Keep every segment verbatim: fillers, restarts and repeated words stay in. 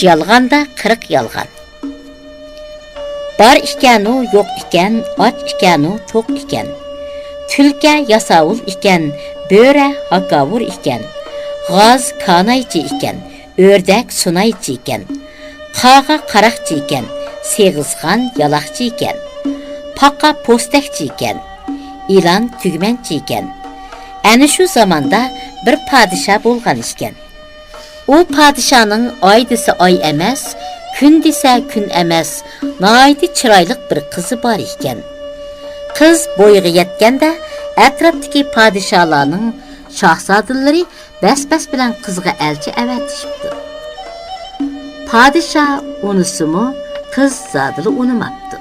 يالغاندا قىرىق يالغان. بار ئىكەنۇ، يوق ئىكەن، ئاچ ئىكەنۇ، توق ئىكەن. تۈلكە ياساۋۇل ئىكەن، بۆرە ھاكاۋۇر ئىكەن. غاز كانايچى ئىكەن، ئۆردەك سۇنايچى ئىكەن. قاغا قاراقچى ئىكەن، سېغىزخان يالاقچى ئىكەن. پاقا پوستەكچى ئىكەن، ئىلان تۈگمەنچى ئىكەن. ئەنە شۇ زاماندا بىر پادىشاھ بولغان ئىكەن. ئۇ پادىشاھنىڭ ئاي دېسە ئاي ئەمەس، كۈن دېسە كۈن ئەمەس، ناھايىتى چىرايلىق بىر قىزى بار ئىكەن. قىز بويىغا يەتكەندە، ئەتراپتىكى پادىشاھلارنىڭ شاھزادىلىرى بەس-بەس بىلەن قىزغا ئەلچى ئەۋەتىشىپتۇ. پادىشاھ ئۇنىسىمۇ، قىز زادىلا ئۇنىماپتۇ.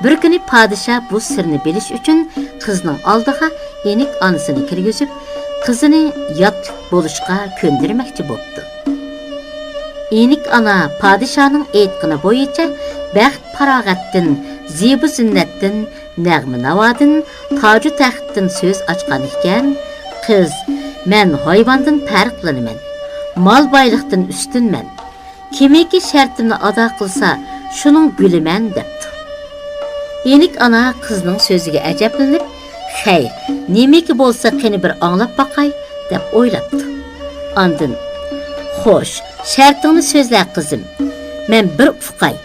بىر كۈنى پادىشاھ بۇ سىرنى بىلىش ئۈچۈن قىزنىڭ ئالدىغا ئېنىك ئانىسىنى كىرگۈزۈپ، قىزىنى ياتلىق بولۇشقا كۆندۈرمەكچى بوپتۇ. ئېنىك ئانا پادىشاھنىڭ ئېيتقىنى بويىچە بەخت-پاراغەتتىن، زىبۇ-زىننەتتىن، نەغمە-ناۋادىن، تاجۇ-تەختتىن سۆز ئاچقان ئىكەن، قىز، مەن ھايۋاندىن پەرقلىنىمەن، مال-بايلىقتىن ئۈستۈنمەن، كىمكى شەرتىمنى ئادا قىلسا، شۇنىڭ گۈلىمەن، دەپتۇ. ئېنىك ئانا قىزنىڭ سۆزىگە ئەجەبلىنىپ، خەير، نېمىكى بولسا، قېنى بىر ئاڭلاپ باقاي، دەپ ئويلاپتۇ. ئاندىن، خوش، شەرتىڭنى سۆزلە، قىزىم. مەن بىر ئۇقاي،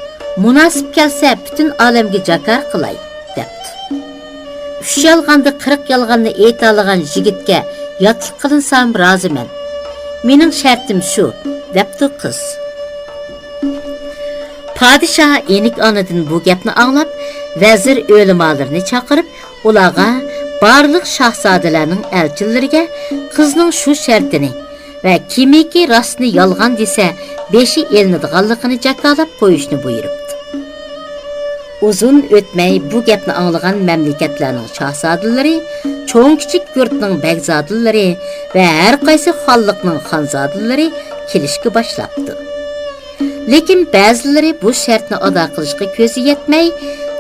مۇناسىپ كەلسە، پۈتۈن ئالەمگە جاكار قىلاي، دەپتۇ. ئۈچ يالغاندا قىرىق يالغاننى ئېيتالىغان يىگىتكە ياتلىق قىلىنسام رازىمەن. مېنىڭ شەرتىم شۇ، دەپتۇ قىز. پادىشاھ ئېنىك ئانىدىن بۇ گەپنى ئاڭلاپ، ۋەزىر ئۆلىمالىرىنى چاقىرىپ، ئۇلارغا بارلىق شاھزادىلەرنىڭ ئەلچىلىرىگە قىزنىڭ شۇ شەرتىنى ۋە كىمكى راستنى يالغان دېسە، بېشى ئېلىنىدىغانلىقىنى جاكارلاپ قويۇشنى بۇيرۇپتۇ. ئۇزۇن ئۆتمەي بۇ گەپنى ئاڭلىغان مەملىكەتلەرنىڭ شاھزادىلىرى، چوڭ-كىچىك يۇرتنىڭ بەگزادىلىرى ۋە ھەر قايسى خانلىقنىڭ خانزادىلىرى كېلىشكە باشلاپتۇ. لېكىن بەزىلىرى بۇ شەرتنى ئادا قىلىشقا كۆزى يەتمەي،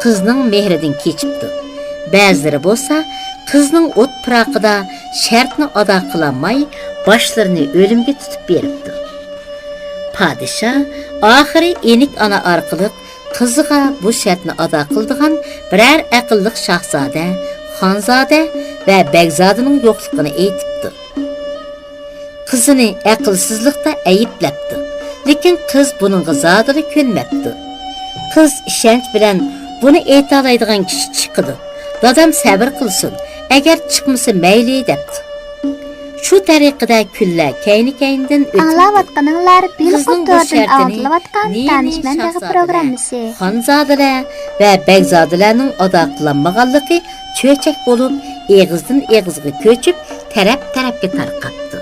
قىزنىڭ مېھرىدىن كېچىپتۇ. بەزىلىرى بولسا قىزنىڭ ئوت پىراقىدا شەرتنى ئادا قىلالماي، باشلىرىنى ئۆلۈمگە تۇتۇپ بېرىپتۇ. پادىشاھ ئاخىرى ئېنىك ئانا ئارقىلىق قىزىغا بۇ شەرتنى ئادا قىلىدىغان بىرەر ئەقىللىق شاھزادە، خانزادە ۋە بەگزادىنىڭ يوقلۇقىنى ئېيتىپتۇ. قىزىنى ئەقىلسىزلىقتا ئەيىبلەپتۇ، لېكىن قىز بۇنىڭغا زادىلا كۆنمەپتۇ. قىز ئىشەنچ بىلەن، بۇنى ئېيتالايدىغان كىشى چىقىدۇ، دادام سەۋر قىلسۇن، ئەگەر چىقمىسا مەيلى، دەپتۇ. شۇ تەرىقىدە كۈنلەر كەينى-كەينىدىن ئۆتۈپتۇ. ئاڭلاۋاتقىنىڭلار بىلخۇ توردىن ئاڭلىتىلىۋاتقان تانىش مەنبەغە پروگراممىسى. خانزادىلەر ۋە بەگزادىلەرنىڭ ئادا قىلالمىغانلىقى چۆچەك بولۇپ، ئېغىزدىن ئېغىزغا كۆچۈپ، تەرەپ-تەرەپكە تارقاپتۇ.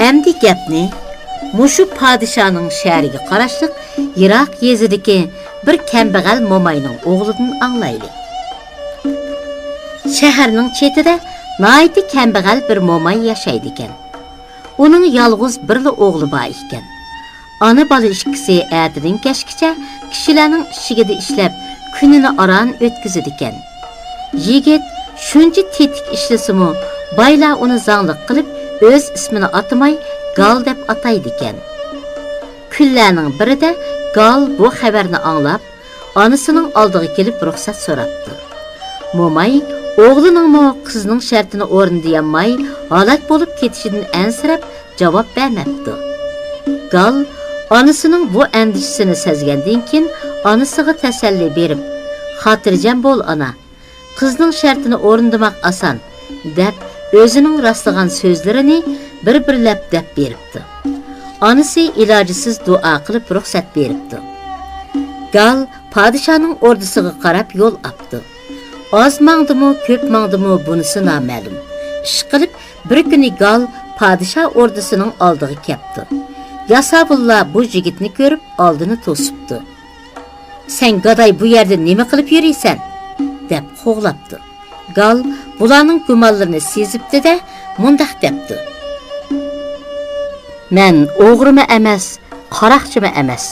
ئەمدى گەپنى مۇشۇ پادىشاھنىڭ شەھىرىگە قاراشلىق يىراق يېزىدىكى بىر كەمبەغەل موماينىڭ ئوغلىدىن ئاڭلايلى. شەھەرنىڭ چېتىدە ناھايىتى كەمبەغەل بىر موماي ياشايدىكەن. ئۇنىڭ يالغۇز بىرلا ئوغلى بار ئىكەن. ئانا بالا ئىككىسى ئەتىدىن كەچكىچە كىشىلەرنىڭ ئىشىكىدە ئىشلەپ، كۈنىنى ئاران ئۆتكۈزىدىكەن. يىگىت شۇنچە تېتىك ئىشلىسىمۇ، بايلار ئۇنى زاڭلىق قىلىپ، ئۆز ئىسمىنى ئاتىماي، گال دەپ ئاتايدىكەن. كۈنلەرنىڭ بىرىدە گال بۇ خەۋەرنى ئاڭلاپ، ئانىسىنىڭ ئالدىغا كېلىپ رۇخسەت سوراپتۇ. موماي ئوغلىنىڭمۇ قىزنىڭ شەرتىنى ئورۇندىيالماي ھالاك بولۇپ كېتىشىدىن ئەنسىرەپ جاۋاب بەرمەپتۇ. گال ئانىسىنىڭ بۇ ئەندىشىسىنى سەزگەندىن كېيىن ئانىسىغا تەسەللى بېرىپ، خاتىرجەم بول ئانا، قىزنىڭ شەرتىنى ئورۇندىماق ئاسان، دەپ ئۆزىنىڭ راسلىغان سۆزلىرىنى بىر-بىرلەپ دەپ بېرىپتۇ. ئانىسى ئىلاجىسىز دۇئا قىلىپ رۇخسەت بېرىپتۇ. گال پادىشاھنىڭ ئوردىسىغا قاراپ يول ئاپتۇ. ئاز ماڭدىمۇ، كۆپ ماڭدىمۇ، بۇنىسى نامەلۇم. ئىشقىلىپ، بىر كۈنى گال پادىشاھ ئوردىسىنىڭ ئالدىغا كەپتۇ. ياساۋۇللار بۇ يىگىتنى كۆرۈپ ئالدىنى توسۇپتۇ. سەن گاداي بۇ يەردە نېمە قىلىپ يۈرىسەن؟ دەپ قوغلاپتۇ. گال بۇلارنىڭ گۇمانلىرىنى سېزىپتۇ-دە، مۇنداق دەپتۇ. مەن ئوغرىمۇ ئەمەس، قاراقچىمۇ ئەمەس.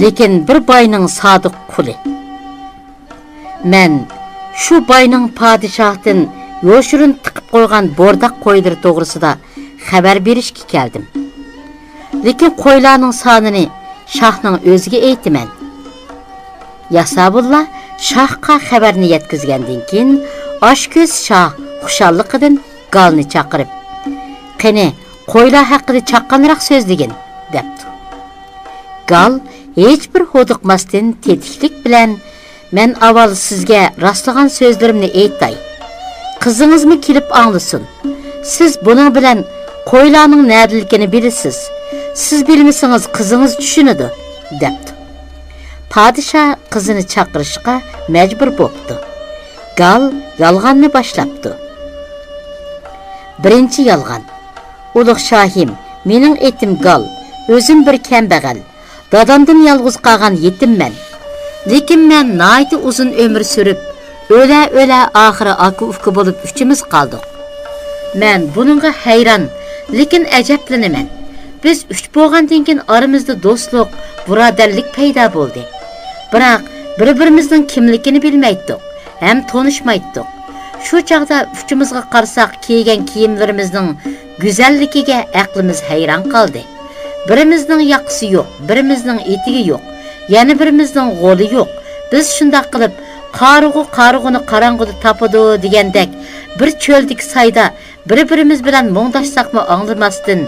لېكىن بىر باينىڭ سادىق قۇلى. مەن شۇ باينىڭ پادىشاھتىن يوشۇرۇن تىقىپ قويغان بورداق قويلىرى توغرىسىدا خەۋەر بېرىشكە كەلدىم. لېكىن قويلارنىڭ سانىنى شاھنىڭ ئۆزىگە ئېيتىمەن. ياساۋۇللار شاھقا خەۋەرنى يەتكۈزگەندىن كېيىن، ئاچكۆز شاھ خۇشاللىقىدىن گالنى چاقىرىپ، «قېنى، قويلار ھەققىدە چاققانراق سۆزلىگىن» دەپتۇ. گال ھېچبىر ھودۇقماستىن تېتىكلىك بىلەن، «مەن ئاۋۋال سىزگە راسلىغان سۆزلىرىمنى ئېيتاي. قىزىڭىزمۇ كېلىپ ئاڭلىسۇن. سىز بۇنىڭ بىلەن قويلارنىڭ نەدىلىكىنى بىلىسىز. سىز بىلمىسىڭىز، قىزىڭىز چۈشىنىدۇ» دەپتۇ. پادىشاھ قىزىنى چاقىرىشقا مەجبۇر بوپتۇ. گال يالغاننى باشلاپتۇ. بىرىنچى يالغان. ئۇلۇغ شاھىم، مېنىڭ ئېتىم گال، ئۆزۈم بىر كەمبەغەل، دادامدىن يالغۇز قالغان يېتىممەن. لېكىن مەن ناھايىتى ئۇزۇن ئۆمۈر سۈرۈپ، ئۆلە-ئۆلە ئاخىرى ئاكا-ئۇكا بولۇپ ئۈچىمىز قالدۇق. مەن بۇنىڭغا ھەيران، لېكىن ئەجەبلىنىمەن. بىز ئۈچ بولغاندىن كېيىن ئارىمىزدا دوستلۇق، بۇرادەرلىك پەيدا بولدى. بىراق بىر-بىرىمىزنىڭ كىملىكىنى بىلمەيتتۇق ھەم تونۇشمايتتۇق. شۇ چاغدا ئۇچىمىزغا قارىساق، كىيگەن كىيىملىرىمىزنىڭ گۈزەللىكىگە ئەقلىمىز ھەيران قالدى. بىرىمىزنىڭ ياقىسى يوق، بىرىمىزنىڭ ئېتىكى يوق، يەنە بىرىمىزنىڭ غولى يوق. بىز شۇنداق قىلىپ، «قارىغۇ قارىغۇنى قاراڭغۇدا تاپىدۇ» دېگەندەك، بىر چۆلدىكى سايدا بىر-بىرىمىز بىلەن مۇڭداشساقمۇ ئاڭلىماستىن،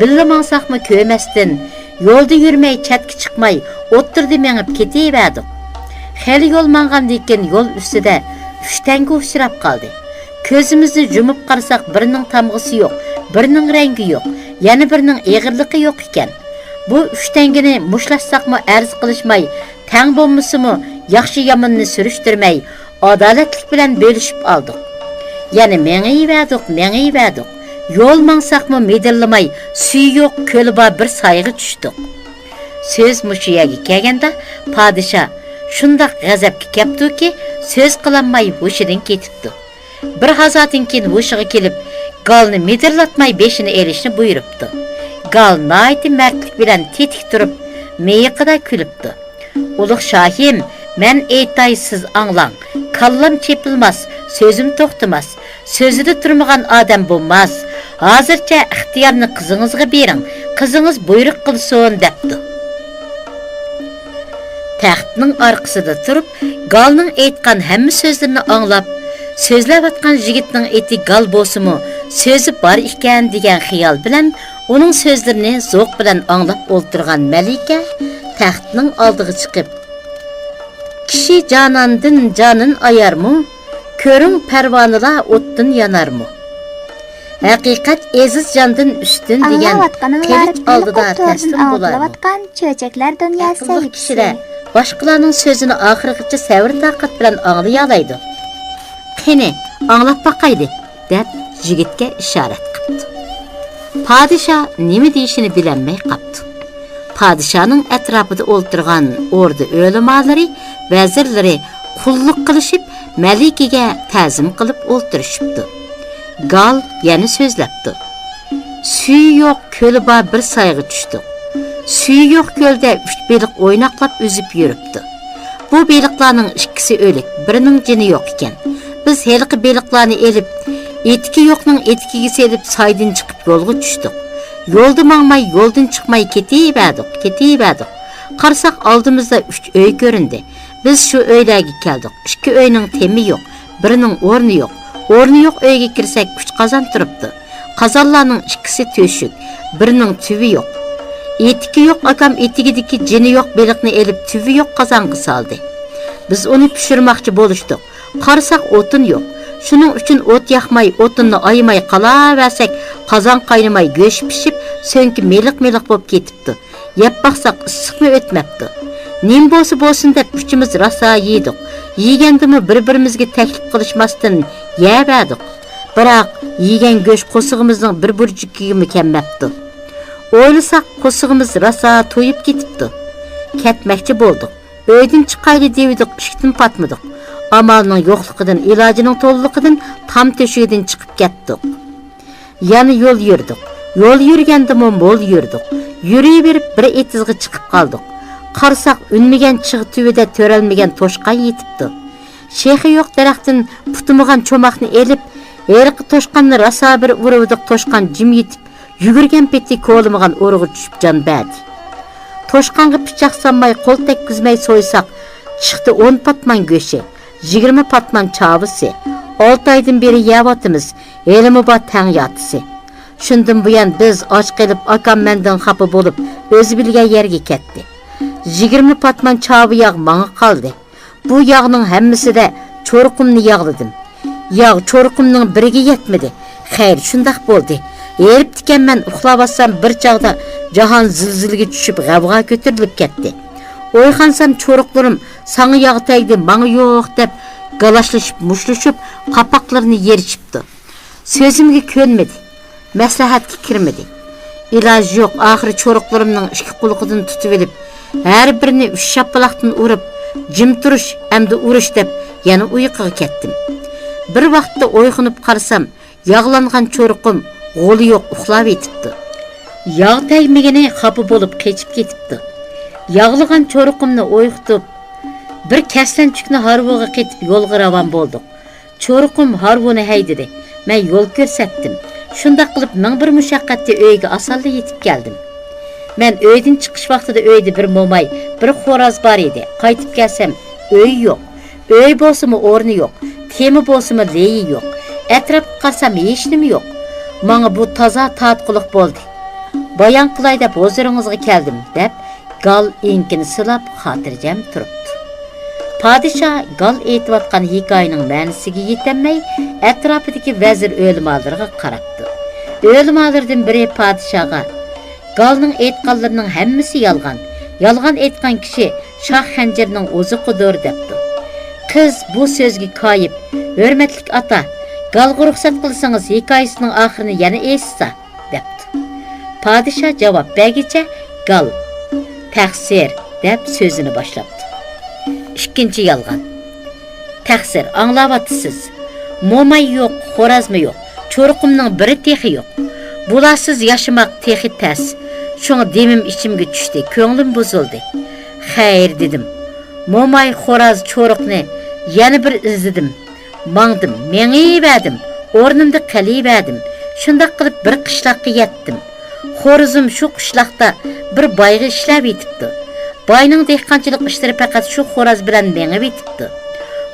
بىللە ماڭساقمۇ كۆرمەستىن، يولدا يۈرمەي، چەتكە چىقماي، ئوتتۇرىدا مېڭىپ كېتىۋەردۇق. خېلى يول ماڭغاندىن كېيىن يول ئۈستىدە ئۈچ تەڭگە ئۇچراپ قالدى. كۆزىمىزنى يۇمۇپ قارىساق، بىرىنىڭ تامغىسى يوق، بىرىنىڭ رەڭگى يوق، يەنە بىرىنىڭ ئېغىرلىقى يوق ئىكەن. بۇ ئۈچ تەڭگىنى مۇشتلاشساقمۇ ئەرز قىلىشماي، تەڭ بولمىسىمۇ ياخشى-يامىنىنى سۈرۈشتۈرمەي، ئادالەتلىك بىلەن بۆلۈشۈپ ئالدۇق. يەنە مېڭىۋەردۇق، مېڭىۋەردۇق. يول ماڭساقمۇ مىدىرلىماي، سۈيى يوق كۆلى بار بىر سايغا چۈشتۇق. سۆز مۇشۇ يەرگە كەلگەندە، پادىشاھ شۇنداق غەزەپكە كەپتۇكى، سۆز قىلالماي ھوشىدىن كېتىپتۇ. بىر ھازادىن كېيىن ھوشىغا كېلىپ، گالنى مىدىرلاتماي بېشىنى ئېلىشنى بۇيرۇپتۇ. گال ناھايىتى مەردلىك بىلەن تېتىك تۇرۇپ، مىيىقىدا كۈلۈپتۇ. «ئۇلۇغ شاھىم، مەن ئېيتاي، سىز ئاڭلاڭ. كاللام چېپىلماس، سۆزۈم توختىماس. سۆزىدە تۇرمىغان ئادەم بولماس. ھازىرچە ئىختىيارنى قىزىڭىزغا بېرىڭ، قىزىڭىز بۇيرۇق قىلسۇن» دەپتۇ. تەختنىڭ ئارقىسىدا تۇرۇپ، گالنىڭ ئېيتقان ھەممە سۆزلىرىنى ئاڭلاپ، سۆزلەۋاتقان يىگىتنىڭ ئېتى گال بولسىمۇ، سۆزى بار ئىكەن دېگەن خىيال بىلەن ئۇنىڭ سۆزلىرىنى زوق بىلەن ئاڭلاپ ئولتۇرغان مەلىكە تەختنىڭ ئالدىغا چىقىپ، «كىشى جاناندىن جانىن ئايارمۇ؟ كۆرۈڭ، پەرۋانىلار ئوتتىن يانارمۇ؟ ھەقىقەت ئېزىز جاندىن ئۈستۈن» دېگەن قىلىچ ئالدىدا تەسلىم بولارمۇ؟ ئاڭلاۋاتقىنىڭلار ئەركىنلىك ئوتتۇرىدىن ئاڭلىتىلىۋاتقان چۆچەكلەر دۇنياسى سەھىپىسى. ئەقىللىق كىشىلەر باشقىلارنىڭ سۆزىنى ئاخىرغىچە سەۋر-تاقەت بىلەن ئاڭلىيالايدۇ. «قېنى، ئاڭلاپ باقايلى» دەپ يىگىتكە ئىشارەت قىپتۇ. پادىشاھ نېمە دېيىشىنى بىلەلمەي قاپتۇ. پادىشاھنىڭ ئەتراپىدا ئولتۇرغان ئوردا ئۆلىمالىرى، ۋەزىرلىرى قۇللۇق قىلىشىپ، مەلىكىگە تەزىم قىلىپ ئولتۇرۇشۇپتۇ. گال يەنە سۆزلەپتۇ. «سۈيى يوق كۆلى بار بىر سايغا چۈشتۇق. سۈيى يوق كۆلدە ئۈچ بېلىق ئويناقلاپ ئۈزۈپ يۈرۈپتۇ. بۇ بېلىقلارنىڭ ئىككىسى ئۆلۈك، بىرىنىڭ جېنى يوق ئىكەن. بىز ھېلىقى بېلىقلارنى ئېلىپ، ئېتىكى يوقنىڭ ئېتىكىگە سېلىپ، سايدىن چىقىپ يولغا چۈشتۇق. يولدا ماڭماي، يولدىن چىقماي كېتىۋەردۇق، كېتىۋەردۇق. قارىساق، ئالدىمىزدا ئۈچ ئۆي كۆرۈندى. بىز شۇ ئۆيلەرگە كەلدۇق. ئىككى ئۆينىڭ تېمى يوق، بىرىنىڭ ئورنى يوق. ئورنى يوق ئۆيگە كىرسەك، ئۈچ قازان تۇرۇپتۇ. قازانلارنىڭ ئىككىسى تۆشۈك، بىرىنىڭ تۈۋى يوق. ئېتىكى يوق ئاكام ئېتىكىدىكى جېنى يوق بېلىقنى ئېلىپ، تۈۋى يوق قازانغا سالدى. بىز ئۇنى پىشۇرماقچى بولۇشتۇق. قارىساق، ئوتۇن يوق. شۇنىڭ ئۈچۈن ئوت ياقماي، ئوتۇننى ئايىماي قالاۋەرسەك، قازان قاينىماي، گۆشى پىشىپ، سۆڭىكى مىلىق-مىلىق بولۇپ كېتىپتۇ. يەپ باقساق، ئىسسىقمۇ ئۆتمەپتۇ. نېمە بولسا بولسۇن دەپ، ئۈچىمىز راسا يېدۇق. يېگەندىمۇ بىر-بىرىمىزگە تەكلىپ قىلىشماستىن يەۋەردۇق. بىراق، يېگەن گۆش قورسىقىمىزنىڭ بىر بۇرجىكىگىمۇ كەلمەپتۇ. ئويلىساق، قورسىقىمىز راسا تويۇپ كېتىپتۇ. كەتمەكچى بولدۇق. ئۆيدىن چىقايلى دېۋىدۇق، ئىشىكتىن پاتمىدۇق. ئامالنىڭ يوقلۇقىدىن، ئىلاجىنىڭ تولىلىقىدىن تام تۆشۈكىدىن چىقىپ كەتتۇق. يەنە يول يۈردۇق. يول يۈرگەندىمۇ مول يۈردۇق. يۈرۈۋېرىپ بىر ئېتىزغا چىقىپ قالدۇق. قارىساق، ئۈنمىگەن چىغ تۈۋىدە تۆرەلمىگەن توشقان يېتىپتۇ. شېخى يوق دەرەختىن پۇتىمىغان چوماقنى ئېلىپ، ھېلىقى توشقاننى راسا بىر ئۇرۇۋېدۇق، توشقان جىم يېتىپ، يۈگۈرگەن پېتى كولىمىغان ئورىغا چۈشۈپ جان بەردى. توشقانغا پىچاق سالماي، قول تەگكۈزمەي سويساق، چىقتى ئون پاتمان گۆشى، يىگىرمە پاتمان چاۋىسى. ئالتە ئايدىن بېرى يەۋاتىمىز، ھېلىمۇ بار تەڭ ياتىسى. شۇندىن بۇيان بىز ئاچ قېلىپ، ئاكام مەندىن خاپا بولۇپ، ئۆزى بىلگەن يەرگە كەتتى. يىگىرمە پاتمان چاۋا ياغ ماڭا قالدى. بۇ ياغنىڭ ھەممىسىدە چورۇقۇمنى ياغلىدىم. ياغ چورۇقۇمنىڭ بىرىگە يەتمىدى. خەير، شۇنداق بولدى. ھېرىپتىكەنمەن، ئۇخلاۋاتسام بىر چاغدا جاھان زىلزىلىگە چۈشۈپ، غەۋغا كۆتۈرۈلۈپ كەتتى. ئويغانسام چورۇقلىرىم «ساڭا ياغ تەگدى، ماڭا يوق» دەپ گالاچلىشىپ، مۇشتلىشىپ، قاپاقلىرىنى يېرىشىپتۇ. سۆزۈمگە كۆنمىدى. مەسلىھەتكە كىرمىدى. ئىلاجى يوق، ئاخىرى چورۇقلىرىمنىڭ ئىككى قۇلىقىدىن تۇتۇۋېلىپ، ھەر بىرىنى ئۈچ شاپىلاقتىن ئۇرۇپ، «جىم تۇرۇش، ئەمدى ئۇرۇش» دەپ، يەنە ئۇيقۇغا كەتتىم. بىر ۋاقىتتا ئويغىنىپ قارىسام، ياغلانغان چورۇقۇم غولى يوق ئۇخلاۋېتىپتۇ. ياغ تەگمىگىنى خاپا بولۇپ قېچىپ كېتىپتۇ. ياغلىغان چورۇقۇمنى ئويغىتىپ، بىر كەسلەنچۈكنى ھارۋىغا قېتىپ يولغا راۋان بولدۇق. چورۇقۇم ھارۋىنى ھەيدىدى. مەن يول كۆرسەتتىم. شۇنداق قىلىپ مىڭ بىر مۇشەققەتتە ئۆيگە ئاسانلا يېتىپ كەلدىم. مەن ئۆيدىن چىقىش ۋاقتىدا ئۆيدە بىر موماي، بىر خوراز بار ئىدى. قايتىپ كەلسەم، ئۆي يوق. ئۆي بولسىمۇ ئورنى يوق. تېما بولسىمۇ لېيى يوق. ئەتراپقا قارىسام، ھېچنېمە يوق. ماڭا بۇ تازا تارتقۇلۇق بولدى. بايان قىلاي دەپ ھۇزۇرىڭىزغا كەلدىم، دەپ گال ئېڭىكىنى سىلاپ، خاتىرجەم تۇرۇپتۇ. پادىشاھ گال ئېيتىۋاتقان ھېكايىنىڭ مەنىسىگە يېتەلمەي، ئەتراپىدىكى ۋەزىر ئۆلىمالىرىغا قاراپتۇ. ئۆلىمالىرىدىن بىرى پادىشاھقا، «گالنىڭ ئېيتقانلىرىنىڭ ھەممىسى يالغان. يالغان ئېيتقان كىشى شاھ خەنجىرىنىڭ ئوزۇقىدۇر» دەپتۇ. قىز بۇ سۆزگە كايىپ، «ھۆرمەتلىك ئاتا، گالغا رۇخسەت قىلسىڭىز، ھېكايىسىنىڭ ئاخىرىنى يەنە ئېيتسا» دەپتۇ. پادىشاھ جاۋاب بەرگىچە گال «تەقسىر» دەپ سۆزىنى باشلاپتۇ. ئىككىنچى يالغان. تەقسىر، ئاڭلاۋاتىسىز. موماي يوق، خورازمۇ يوق، چورۇقۇمنىڭ بىرى تېخى يوق. بۇلارسىز ياشىماق تېخى تەس. شۇڭا دېمىم ئىچىمگە چۈشتى، كۆڭلۈم بۇزۇلدى. خەير، دېدىم. موماي، خوراز، چورۇقنى يەنە بىر ئىزلىدىم. ماڭدىم، مېڭىۋەردىم، ئورنۇمدا قېلىۋەردىم. شۇنداق قىلىپ بىر قىشلاققا يەتتىم. خورىزىم شۇ قىشلاقتا بىر بايغا ئىشلەۋېتىپتۇ. باينىڭ دېھقانچىلىق ئىشلىرى پەقەت شۇ خوراز بىلەن مېڭىۋېتىپتۇ.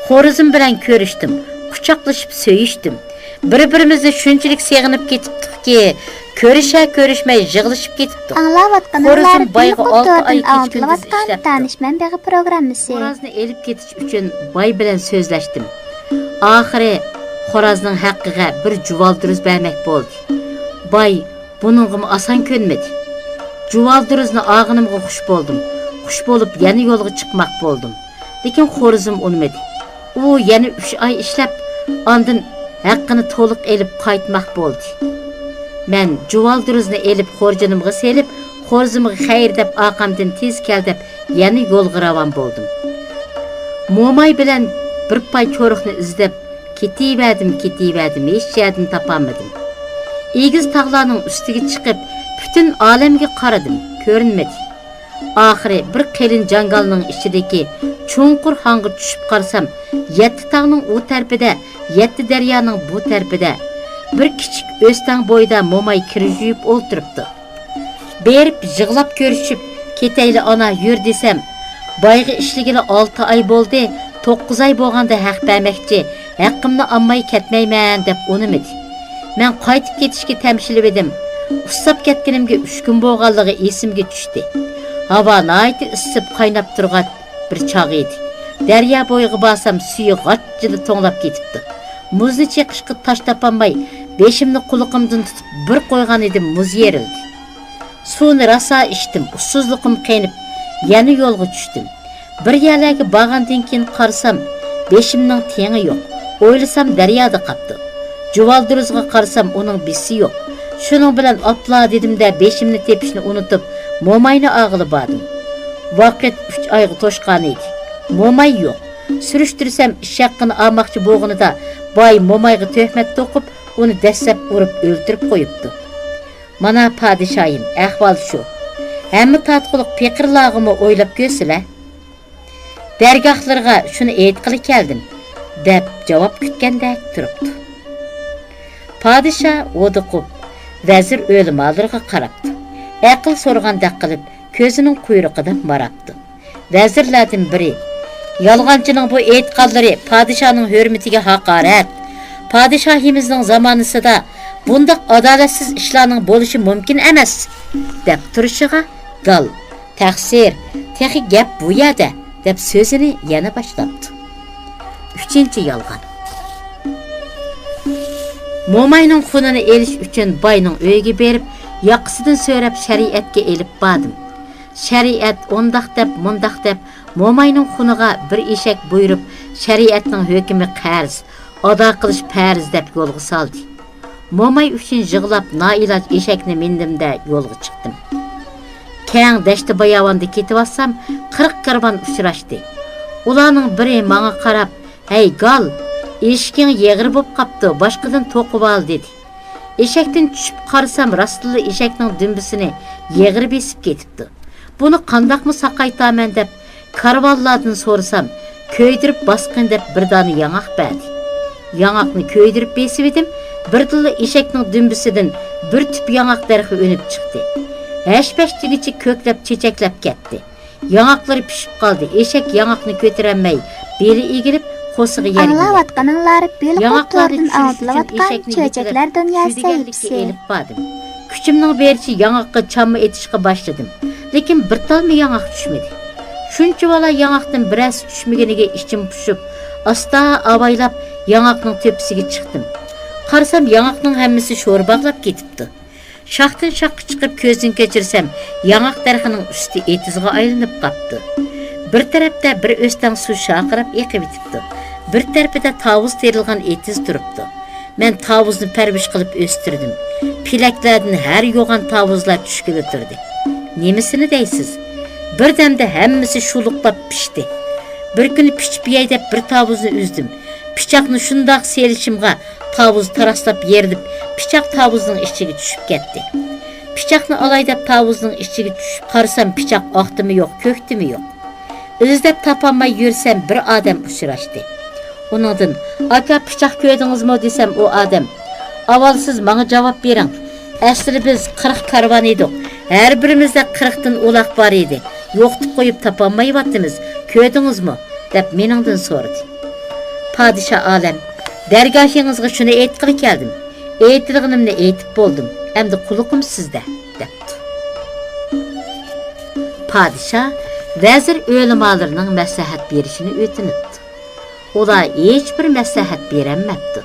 خورىزىم بىلەن كۆرۈشتۈم، قۇچاقلىشىپ سۆيۈشتۈم. بىر-بىرىمىزنى شۇنچىلىك سېغىنىپ كېتىپتۇقكى، كۆرۈشە-كۆرۈشمەي يىغلىشىپ كېتىپتۇق. ئاڭلاۋاتقىنىڭلار خورىزىم بايغا بىلقۇپ ئالتە ئاي تورىدىن كېچە-كۈندۈز ئاڭلىتىلىۋاتقان ئىشلەپتۇ. تانىش مەن بېغى پروگراممىسى. خورازنى ئېلىپ كېتىش ئۈچۈن باي بىلەن سۆزلەشتىم. ئاخىرى خورازنىڭ ھەققىگە بىر جۇۋالدۇرۇز بەرمەك بولدى. باي، بۇنىڭغىمۇ ئاسان كۆنمىدى. جۇۋالدۇرۇزنى ئاغىنىمغا خۇش بولدۇم. خۇش بولۇپ يەنە يولغا چىقماق بولدۇم. لېكىن خورىزىم ئۇنىمىدى. ئۇ يەنە ئۈچ ئاي ئىشلەپ، ئاندىن ھەققىنى تولۇق ئېلىپ قايتماق بولدى. مەن جۇۋالدۇرۇزنى ئېلىپ خورجۇنۇمغا سېلىپ، خورىزىمغا خەير دەپ ئارقامدىن تېز كەل دەپ يەنە يولغا راۋان بولدۇم. موماي بىلەن بىر پاي چورۇقنى ئىزدەپ كېتىۋەردىم، كېتىۋەردىم، ھېچ يەردىن تاپالمىدىم. ئېگىز تاغلارنىڭ ئۈستىگە چىقىپ، پۈتۈن ئالەمگە قارىدىم، كۆرۈنمىدى. ئاخىرى بىر قېلىن جاڭگالنىڭ ئىچىدىكى چوڭقۇر ھاڭغا چۈشۈپ قارىسام، يەتتە تاغنىڭ ئۇ تەرىپىدە، يەتتە دەريانىڭ بۇ تەرىپىدە بىر كىچىك ئۆستەڭ بويىدا موماي كىر يۇيۇپ ئولتۇرۇپتۇ. بېرىپ يىغلاپ كۆرۈشۈپ، «كېتەيلى ئانا، يۈر» دېسەم، «بايغا ئىشلىگىلى ئالتە ئاي بولدى، توققۇز ئاي بولغاندا ھەق بەرمەكچى، ھەققىمنى ئالماي كەتمەيمەن» دەپ ئۇنىمىدى. مەن قايتىپ كېتىشكە تەمشىلىۋىدىم. ئۇسساپ كەتكىنىمگە ئۈچ كۈن بولغانلىقى ئېسىمگە چۈشتى. ھاۋا ناھايىتى ئىسسىپ قايناپ تۇرغان بىر چاغ ئىدى. دەريا بويىغا بارسام، سۈيى غاچچىلا توڭلاپ كېتىپتۇ. مۇزنى چېقىشقا تاش تاپالماي، بېشىمنى قۇلىقىمدىن تۇتۇپ بىر قويغان ئىدىم، مۇز يېرىلدى. سۇنى راسا ئىچتىم، ئۇسسۇزلۇقۇم قېنىپ، يەنە يولغا چۈشتۈم. بىر يەرلەرگە بارغاندىن كېيىن قارىسام، بېشىمنىڭ تېڭى يوق. ئويلىسام، دەريادا قاپتۇ. جۇۋالدۇرۇزغا قارىسام، ئۇنىڭ بىسى يوق. شۇنىڭ بىلەن ئاپلا دېدىم-دە، بېشىمنى تېپىشنى ئۇنتۇپ، موماينى ئاغىلى باردىم. ۋاقىت ئۈچ ئايغا توشقان ئىدى. موماي يوق. سۈرۈشتۈرسەم، ئىش ھەققىنى ئالماقچى بولغىنىدا، باي مومايغا تۆھمەت توقۇپ، ئۇنى دەسسەپ ئۇرۇپ ئۆلتۈرۈپ قويۇپتۇ. مانا، پادىشاھىم، ئەھۋال شۇ. ھەممە تارتقۇلۇق پېقىرلارغىمۇ ئويلاپ كۆرسىلە. دەرگاھلىرىغا شۇنى ئېيتقىلى كەلدىم، دەپ جاۋاب كۈتكەندەك تۇرۇپتۇ. پادىشاھ ھودۇقۇپ، ۋەزىر ئۆلىمالىرىغا قاراپتۇ. ئەقىل سورىغاندەك قىلىپ، كۆزىنىڭ قۇيرۇقىدا ماراپتۇ. ۋەزىرلەردىن بىرى: «يالغانچىنىڭ بۇ ئېيتقانلىرى پادىشاھنىڭ ھۆرمىتىگە ھاقارەت. پادىشاھىمىزنىڭ زامانىسىدا بۇنداق ئادالەتسىز ئىشلارنىڭ بولۇشى مۇمكىن ئەمەس» دەپ تۇرۇشىغا، گال: «تەقسىر، تېخى گەپ بۇ يەردە» دەپ سۆزىنى يەنە باشلاپتۇ. ئۈچىنچى يالغان. موماينىڭ خۇنىنى ئېلىش ئۈچۈن باينىڭ ئۆيىگە بېرىپ، ياقىسىدىن سۆرەپ شەرىئەتكە ئېلىپ باردىم. شەرىئەت ئۇنداق دەپ، مۇنداق دەپ، موماينىڭ خۇنىغا بىر ئېشەك بۇيرۇپ، شەرىئەتنىڭ ھۆكمى قەرز، ئادا قىلىش پەرز دەپ يولغا سالدى. موماي ئۈچۈن يىغلاپ، نائىلاج ئېشەكنى مىندىم-دە، يولغا چىقتىم. كەڭ دەشتە-باياۋاندا كېتىۋاتسام، قىرىق كارۋان ئۇچراشتى. ئۇلارنىڭ بىرى ماڭا قاراپ: «ھەي، گال، ئېشىكىڭ يېغىر بولۇپ قاپتۇ، باشقىدىن توقۇۋال» دېدى. ئېشەكتىن چۈشۈپ قارىسام، راستتىنلا ئېشەكنىڭ دۈمبىسىنى يېغىر بېسىپ كېتىپتۇ. بۇنى قانداقمۇ ساقايتامەن دەپ، كارۋانلاردىن سورىسام، كۆيدۈرۈپ باسقىن دەپ بىر دانە ياڭاق بەردى. ياڭاقنى كۆيدۈرۈپ بېسىۋىدىم، بىردىنلا ئېشەكنىڭ دۈمبىسىدىن بىر تۈپ ياڭاق دەرىخى ئۈنۈپ چىقتى. ھەش-پەش دېگۈچە كۆكلەپ، چېچەكلەپ كەتتى. ياڭاقلىرى پىشىپ قالدى. ئېشەك ياڭاقنى كۆتۈرەلمەي، بېلى ئېگىلىپ، قوسىقى يەرگە يەتتى. ئاڭلاۋاتقىنىڭلار بىلقۇپ ياڭاقلارنى توردىن چۈشۈرۈش ئۈچۈن ئاڭلىتىلىۋاتقان ئېشەكنى چۆچەكلەر يېتىلەپ، دۇنياسى سۈيدۈگەنلىككە سەھىپىسى. ئېلىپ باردىم. كۈچۈمنىڭ بېرىچە ياڭاققا چامما ئېتىشقا باشلىدىم. لېكىن بىر تالمۇ ياڭاق چۈشمىدى. شۇنچىۋالا ياڭاقتىن بىرەرسى چۈشمىگىنىگە ئىچىم پۇشۇپ، ئاستا ئاۋايلاپ ياڭاقنىڭ تۆپىسىگە چىقتىم. قارىسام، ياڭاقنىڭ ھەممىسى شورا باغلاپ كېتىپتۇ. شاختىن شاخقا چىقىپ كۆزدىن كەچۈرسەم، ياڭاق دەرىخىنىڭ ئۈستى ئېتىزغا ئايلىنىپ قاپتۇ. بىر تەرەپتە بىر ئۆستەڭ سۇ شارقىراپ ئېقىۋېتىپتۇ. بىر تەرىپىدە تاۋۇز تېرىلغان ئېتىز تۇرۇپتۇ. مەن تاۋۇزنى پەرۋىش قىلىپ ئۆستۈردۈم. پېلەكلەردىن ھەر يوغان تاۋۇزلار چۈشكىلى تۇردى. نېمىسىنى دەيسىز؟ بىردەمدە ھەممىسى شۇلۇقلاپ پىشتى. بىر كۈنى پىچىپ يەي دەپ بىر تاۋۇزنى ئۈزدۈم. پىچاقنى شۇنداق سېلىشىمغا، تاۋۇز تاراسلاپ يېرىلىپ، پىچاق تاۋۇزنىڭ ئىچىگە چۈشۈپ كەتتى. پىچاقنى ئالاي دەپ تاۋۇزنىڭ ئىچىگە چۈشۈپ قارىسام، پىچاق ئاقتىمۇ يوق، كۆكتىمۇ يوق. ئىزدەپ تاپالماي يۈرسەم، بىر ئادەم ئۇچراشتى. ئۇنىڭدىن: «ئاكا، پىچاق كۆردىڭىزمۇ؟» دېسەم، ئۇ ئادەم: «ئاۋۋال سىز ماڭا جاۋاب بېرىڭ. ئەسلىدە بىز قىرىق كارۋان ئىدۇق. ھەر بىرىمىزدە قىرىقتىن ئۇلاغ بار ئىدى. يوقىتىپ قويۇپ تاپالمايۋاتىمىز. كۆردىڭىزمۇ؟» دەپ مېنىڭدىن سورىدى. «پادىشاھ ئالەم، دەرگاھىڭىزغا شۇنى ئېيتقىلى كەلدىم. ئېيتىدىغىنىمنى ئېيتىپ بولدۇم. ئەمدى قۇلىقىم سىزدە» دەپتۇ. پادىشاھ ۋەزىر ئۆلىمالىرىنىڭ مەسلىھەت بېرىشىنى ئۆتۈنۈپتۇ. ئۇلار ھېچبىر مەسلىھەت بېرەلمەپتۇ.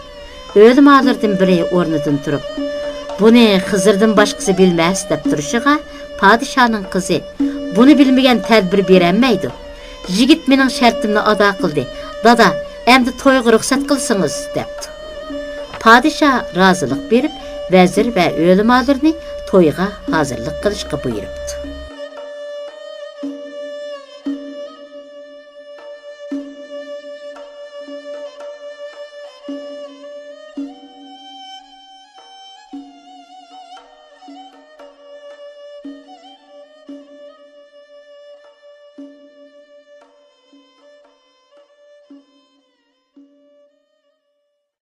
ئۆلىمالىرىدىن بىرى ئورنىدىن تۇرۇپ: «بۇنى خىزىردىن باشقىسى بىلمەس» دەپ تۇرۇشىغا، پادىشاھنىڭ قىزى: «بۇنى بىلمىگەن تەدبىر بېرەلمەيدۇ. يىگىت مېنىڭ شەرتىمنى ئادا قىلدى. دادا، ئەمدى تويغا رۇخسەت قىلسىڭىز» دەپتۇ. پادىشاھ رازىلىق بېرىپ، ۋەزىر ۋە ئۆلىمالىرىنى تويغا ھازىرلىق قىلىشقا بۇيرۇپتۇ.